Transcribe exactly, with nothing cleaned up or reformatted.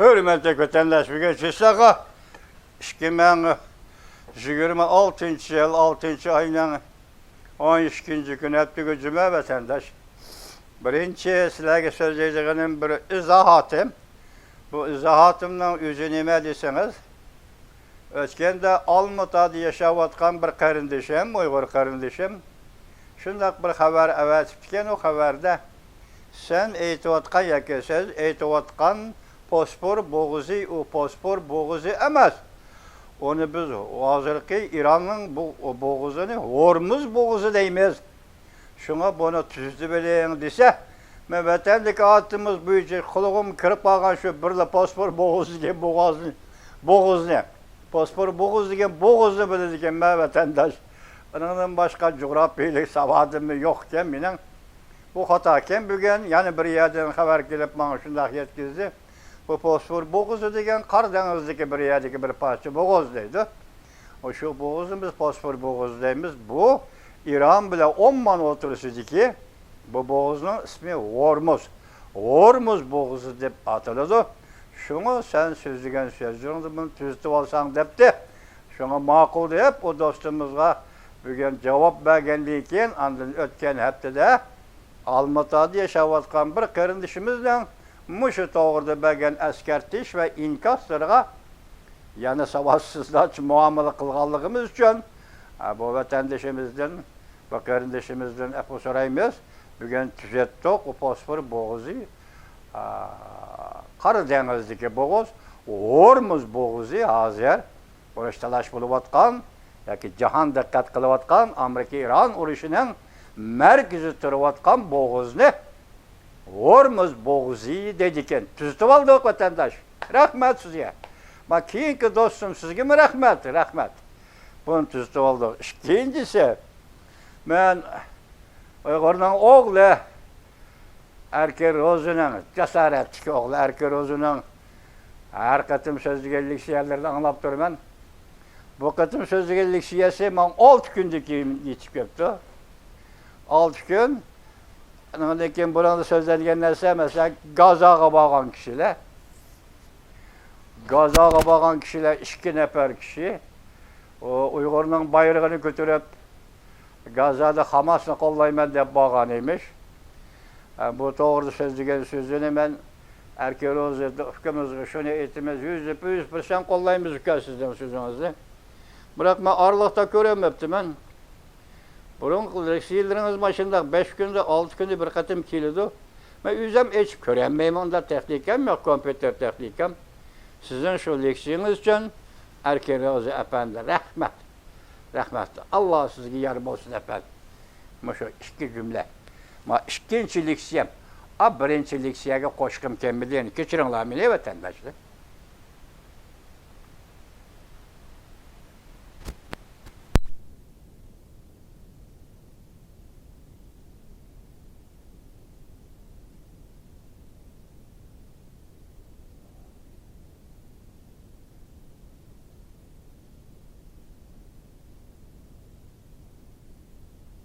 ھۆرمەتلىك ۋەتەنداش، بۈگۈن چىشلىغا ئىككى مىڭ يىگىرمە ئالتىنچى يىل ئالتىنچى ئاينىڭ ئون ئىككىنچى كۈنى، ھەپتىگۈ جۈمە، ۋەتەنداش. بىرىنچى سىلەرگە سۆزلەيدىغىنىم بىر ئىزاھاتىم. بۇ ئىزاھاتىمنىڭ ئۆزى نېمە دېسىڭىز، ئۆتكەندە ئالمۇتادا ياشاۋاتقان بىر قېرىندىشىم، ئۇيغۇر قېرىندىشىم، شۇنداق بىر خەۋەر ئەۋەتىپتىكەن. ئۇ خەۋەردە سەن ئېيتىۋاتقان ياكى سىز ئېيتىۋاتقان پوسپور بوغۇزى، ئۇ پوسپور بوغۇزى ئەمەس. ئۇنى بىز ھازىرقى ئىراننىڭ بۇ بوغۇزىنى ھورمۇز بوغۇزى دەيمىز. شۇڭا بۇنى تۈزىتىۋېلىڭ دېسە، مەن ۋەتەندىكى ئادىتىمىز بويىچە قۇلىقىم كىرىپ قالغان شۇ بىرلا پوسپور بوغۇز دېگەن بوغازنى، بوغۇزنى، پوسپور بوغۇز دېگەن بوغۇزنى بىلىدىكەنمەن، ۋەتەنداش. ئۇنىڭدىن باشقا جۇغراپىيىلىك ساۋادىممۇ يوق ئىكەن مېنىڭ. بۇ خاتاكەن، بۈگۈن يەنە بىر يەردىن خەۋەر كېلىپ ماڭا شۇنداق يەتكۈزدى. بۇ پوسپور بوغۇزى دېگەن قارا دېڭىزدىكى بىر يەردىكى بىر پارچە بوغۇز دەيدۇ. ئۇ شۇ بوغۇزنى بىز پوسپور بوغۇزى دەيمىز. بۇ ئىران بىلەن ئوممان ئوتتۇرىسىدىكى بۇ بوغۇزنىڭ ئىسمى ھورمۇز. ھورمۇز بوغۇزى دەپ ئاتىلىدۇ. شۇڭا سەن سۆزلىگەن سۆزلىرىڭدە بۇنى تۈزىتىۋالساڭ دەپتۇ. شۇڭا ماقۇل دەپ ئۇ دوستىمىزغا بۈگۈن جاۋاب بەرگەندىن كېيىن، ئاندىن ئۆتكەن ھەپتىدە ئالمۇتادا ياشاۋاتقان بىر قېرىندىشىمىزنىڭ مۇشۇ توغرىدا بەرگەن ئەسكەرتىش ۋە ئىنكاسلىرىغا يەنە ساۋاتسىزلارچە مۇئامىلە قىلغانلىقىمىز ئۈچۈن، ئە، بۇ ۋەتەندىشىمىزدىن، بۇ قېرىندىشىمىزدىن ئەپۇ سورايمىز. بۈگۈن تۈزەتتۇق، ئۇ پوسپور بوغۇزى، ئە، قارا دېڭىزدىكى بوغۇز، ھورمۇز بوغۇزى ھازىر ئۇرۇش تالاش بولۇۋاتقان ياكى جاھان دىققەت قىلىۋاتقان ئامېرىكا ئىران ئۇرۇشىنىڭ مەركىزى تۇرۇۋاتقان بوغۇزنى ھورمۇز بوغۇزى دەيدىكەن. تۈزىتىۋالدۇق، ۋەتەنداش. رەھمەت سىزگە. ما كېيىنكى دوستۇم، سىزگىمۇ رەھمەت، رەھمەت. بۇنى تۈزىتىۋالدۇق. ئىككىنچىسى، مەن ئۇيغۇرنىڭ ئوغلى، ئەركىن روزىنىڭ، جاسارەتلىك ئوغلى ئەركىن روزىنىڭ ھەر قېتىم سۆزلىگەن لېكسىيەلىرىنى ئاڭلاپ تۇرىمەن. بۇ قېتىم سۆزلىگەن لېكسىيەسى ماڭا ئالتە كۈندىن كېيىن يېتىپ كەپتۇ. ئالتە كۈن. ئۇنىڭدىن كېيىن بۇنىڭدا سۆزلەنگەن نەرسە، مەسىلەن، گازاغا بارغان كىشىلەر. گازاغا بارغان كىشىلەر ئىككى نەپەر كىشى، ئۇ ئۇيغۇرنىڭ بايرىقىنى كۆتۈرۈپ، گازادا خاماسنى قوللايمەن دەپ بارغان ئىمىش. ئە، بۇ توغرىدا سۆزلىگەن سۆزىنى مەن ئەركىن روزى ئۇكىمىزغا شۇنى ئېيتىمىز، يۈز، يۈز پىرسەنت قوللايمىز ئۇكا سىزنىڭ سۆزىڭىزنى. بىراق مەن ئارىلىقتا كۆرەلمەپتىمەن. بۇرۇنقى لېكسىيەلىرىڭىز مانا شۇنداق بەش كۈندە، ئالتە كۈندە بىر قېتىم كېلىدۇ. مەن ئۆزۈم ئېچىپ كۆرەلمەيمەن، ئۇنداق تېخنىكام يوق، كومپيۇتېر تېخنىكام. سىزنىڭ شۇ لېكسىيىڭىز ئۈچۈن، ئەركىن روزى ئەپەندى، رەھمەت. رەھمەت. ئاللا سىزگە يار بولسۇن، ئەپەندى. مۇشۇ ئىككى جۈملە. ما ئىككىنچى لېكسىيەم. ئا، بىرىنچى لېكسىيەگە قوشقۇم كەلمىدى، يەنە كەچۈرۈڭلار مېنى، ۋەتەنداشلار.